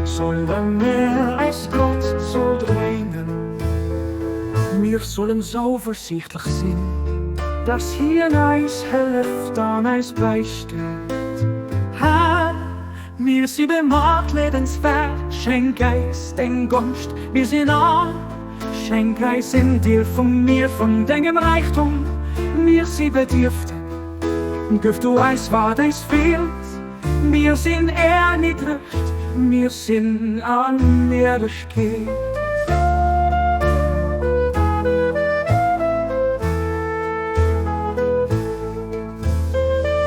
Solle mir eis Gott soll dréinen. Mir sollen zouversiichtlech sinn, dass hien eis hëlleft an eis bäisteet. Här, mir si bematleedenswäert, schenk eis deng Gonscht, mir sinn arm, schenk eis en Deel vum Mier vun dengem Räichtum, mir si bedierfteg, gëff du eis wat eis feelt. Mir sinn erniddregt, mir sinn an Niedregkeet.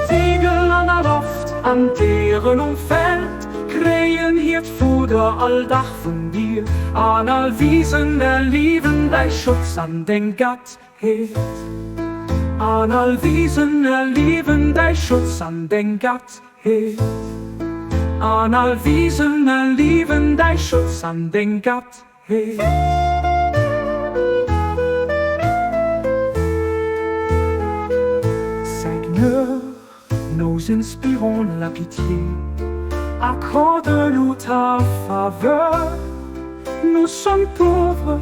D'Vigel an der Loft an d'Déieren um Feld kréien hiert Fudder all Dag vun dir, an all Wisen erliewen däi Schutz an deng Gattheet. An all Wisen erliewen däi Schutz an deng Gattheet. An all Wisen erliewen däi Schutz an deng Gattheet. Seigneur, nous inspirons la pitié, accorde-nous ta faveur. Nous sommes pauvres,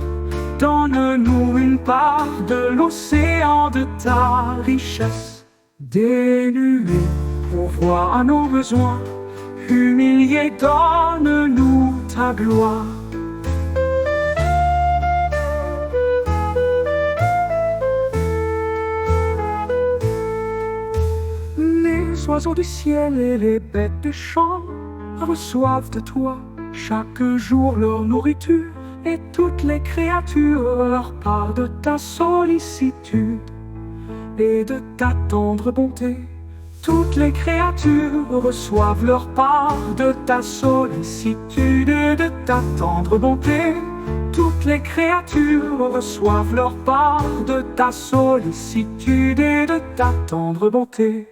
donne-nous une part de l'océan de ta richesse. Dénués, pourvois à nos besoins, humiliés, donne-nous ta gloire. Les oiseaux du ciel et les bêtes des champs reçoivent de toi chaque jour leur nourriture et toutes les créatures leur part de ta sollicitude et de ta tendre bonté. Toutes les créatures reçoivent leur part de ta sollicitude et de ta tendre bonté. Toutes les créatures reçoivent leur part de ta sollicitude et de ta tendre bonté.